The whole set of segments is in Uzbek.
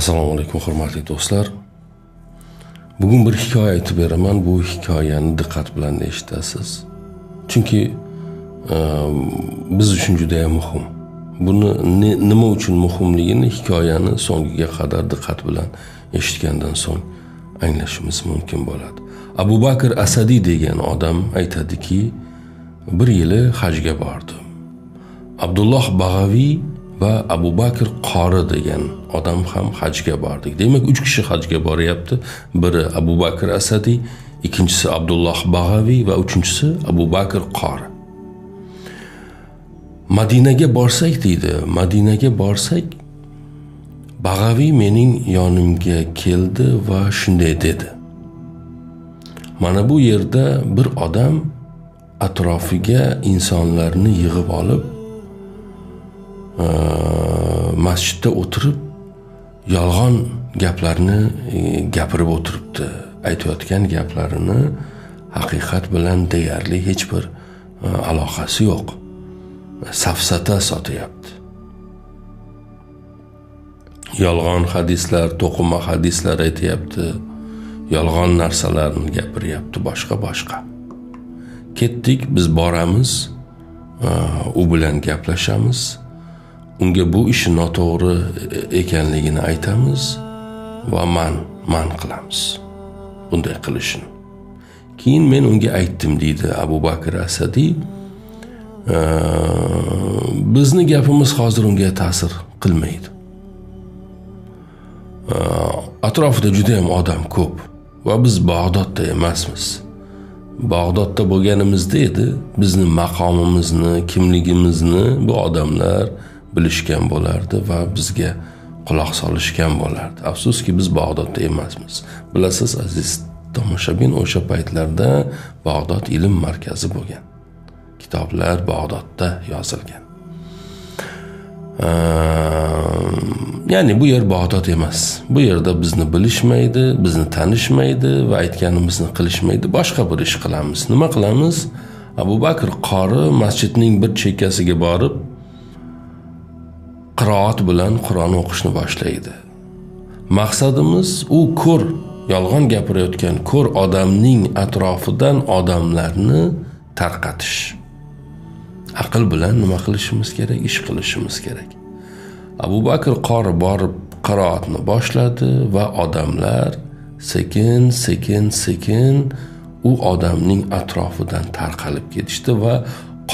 Assalomu alaykum hurmatli do'stlar. Bugun bir hikoya aytib beraman. Bu hikoyani diqqat bilan eshitasiz. Chunki biz uchun juda ham muhim. Buni nima uchun muhimligini hikoyani so'ngiga qadar diqqat bilan eshitgandan so'ng anglashimiz mumkin bo'ladi. Abu Bakr Asadiy degan odam aytadiki, bir yili hajga bordim. Abdulloh Bag'aviy va Abu Bakr Qori degan odam ham hajga bordik. Demak, 3 kishi hajga boryapti. Biri Abu Bakr Asadiy, ikkinchisi Abdulloh Bag'aviy va uchinchisi Abu Bakr Qori. Madinaga borsak deydi, Madinaga borsak Bag'aviy mening yonimga keldi va shunday dedi. Mana bu yerda bir odam atrofiga insonlarni yig'ib olib, masjidda o'tirib yolg'on gaplarni gapirib o'tiribdi. Aytayotgan gaplarini haqiqat bilan deyarli hech bir aloqasi yo'q. Safsata sotyapti. Yolg'on hadislar, to'qima hadislar aytyapti. Yolg'on narsalarni gapiryapti, boshqa-boshqa. Ketdik, biz boramiz, u bilan gaplashamiz. Unga bu ishi noto'g'ri ekanligini aytamiz va man qilamiz bunday qilishini. Keyin men unga aytdim deydi Abu Bakr Asadiy, bizni gapimiz hozir unga ta'sir qilmaydi. Atrofida juda ham odam ko'p va biz Bag'dodda emasmiz. Bag'dodda bo'lganimizda edi, bizni maqomimizni, kimligimizni bu odamlar bilishgan bo'lardi va bizga quloq solishgan bo'lardi. Afsuski, biz Bag'dodda emasmiz. Bilasiz, aziz tomoshabin, o'sha paytlarda Bag'dod ilm markazi bo'lgan. Kitoblar Bag'dodda yozilgan. Ya'ni bu yer Bag'dod emas. Bu yerda bizni bilishmaydi, bizni tanishmaydi va aytganimizni qilishmaydi. Boshqa bir ish qilamiz. Nima qilamiz? Abu Bakr Qori masjidning bir chekkasiga borib qiroat bilan Qur'on o'qishni boshlaydi. Maqsadimiz u ko'r, yolg'on gapirayotgan ko'r odamning atrofidan odamlarni tarqatish. Aql bilan nima qilishimiz kerak? Ish qilishimiz kerak. Abu Bakr Qori borib qiroatni boshladi va odamlar sekin sekin sekin u odamning atrofidan tarqalib ketishdi va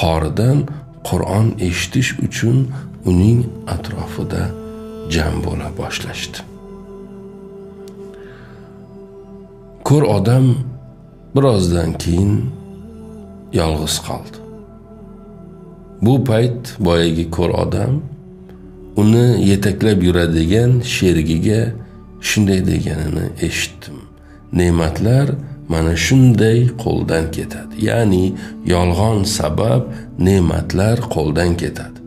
Qoridan Qur'on eshitish uchun uning atrofida jam bo'la boshlashdi. Ko'r odam birozdan keyin yolg'iz qoldi. Bu payt boyagi ko'r odam uni yetaklab yuradigan sherigiga shunday deganini eshitdim. Ne'matlar mana shunday qo'ldan ketadi. Ya'ni yolg'on sabab ne'matlar qo'ldan ketadi.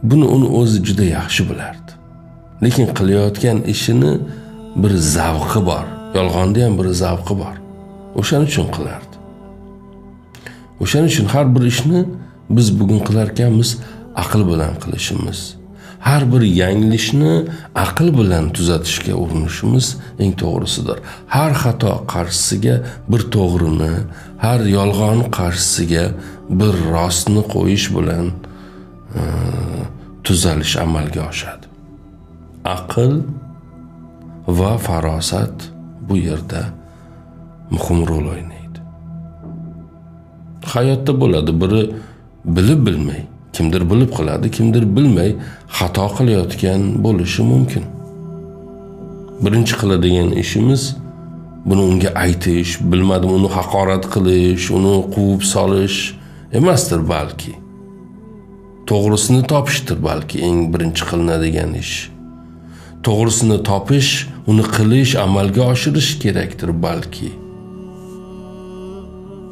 Buni uni o'zi juda yaxshi bilardi. Lekin qilayotgan ishini bir zavqi bor. Yolg'onda ham bir zavqi bor. O'shaning uchun qilardi. O'shaning uchun har bir ishni biz bugun qilarkanmiz, aql bilan qilishimiz, har bir yanglishni aql bilan tuzatishga urinishimiz eng to'g'risidir. Har xato qarshisiga bir to'g'rini, har yolg'on qarshisiga bir rostni qo'yish bilan tuzalish amalga oshadi. Aql va farosat bu yerda muhim rol o'ynaydi. Hayotda bo'ladi, biri bilib bilmay, kimdir bilib qiladi, kimdir bilmay xato qilayotgan bo'lishi mumkin. Birinchi qiladigan ishimiz buni unga aytish, bilmadim uni haqorat qilish, uni quvib solish emasdir, balki to'g'risini topishdir, balki eng birinchi qilinadigan ish. To'g'risini topish, uni qilish, amalga oshirish kerakdir, balki.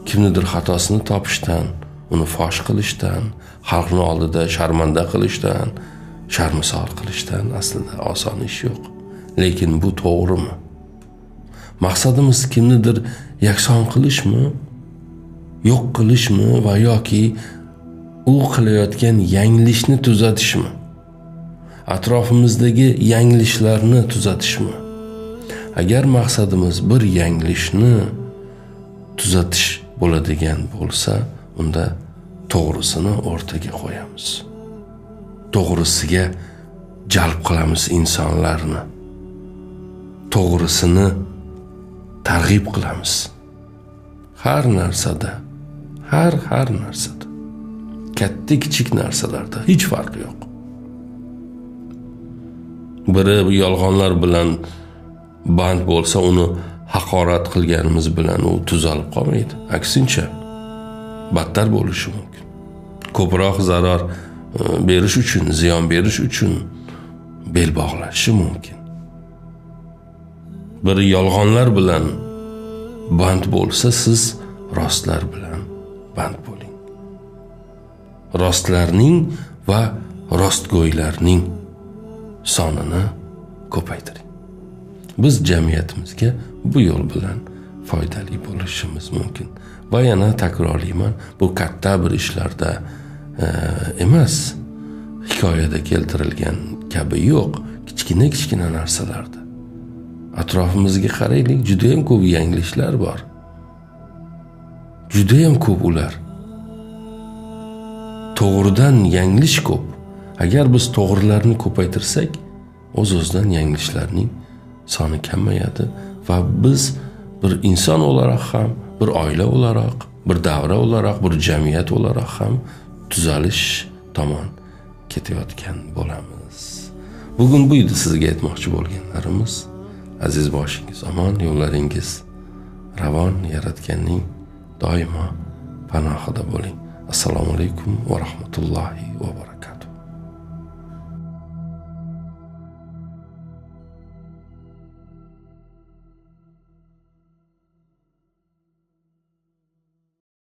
Kimnidir xatosini topishdan, uni fosh qilishdan, xalqning oldida sharmanda qilishdan, sharmisor qilishdan aslida oson ish yo'q. Lekin bu to'g'rimi? Maqsadimiz kimnidir yakson qilishmi, yo'q qilishmi va yoki u qilayotgan yanglishni tuzatishmi? Atrofimizdagi yanglishlarni tuzatishmi? Agar maqsadimiz bir yanglishni tuzatish bo'ladigan bo'lsa, unda to'g'risini o'rtaga qo'yamiz. To'g'risiga jalb qilamiz insonlarni. To'g'risini targ'ib qilamiz. Har narsada, har narsada, katta kichik narsalarda hech farqi yo'q. Biri yolg'onlar bilan band bo'lsa, uni haqorat qilganimiz bilan u tuzalib qolmaydi. Aksincha, battar bo'lishi mumkin. Ko'proq zarar berish uchun, ziyon berish uchun bel bog'lashi mumkin. Biri yolg'onlar bilan band bo'lsa, siz rostlar bilan band bo'ling. Rostlarning va rostgo'ylarning sonini ko'paytiring. Biz jamiyatimizga bu yo'l bilan foydali bo'lishimiz mumkin. Va yana takrorlayman, bu katta bir ishlarda emas, hikoyada keltirilgan kabi yo'q, kichkina-kichkina narsalarda. Atrofimizga qaraylik, juda ham ko'p yanglishlar bor. Juda ham ko'p ular. To'g'ridan yanglish ko'p. Agar biz to'g'rilarni ko'paytirsak, o'z-o'zidan yanglishlarning soni kamayadi va biz bir inson o'laroq ham, bir oila o'laroq, bir davra o'laroq, bir jamiyat o'laroq ham tuzalish tomon ketayotgan bo'lamiz. Bugun bu edi sizga aytmoqchi bo'lganlarimiz. Aziz boshingiz omon, yo'llaringiz ravon, Yaratganning doimo panohida bo'ling. Assalomu alaykum va rahmatullohi va barakatuh.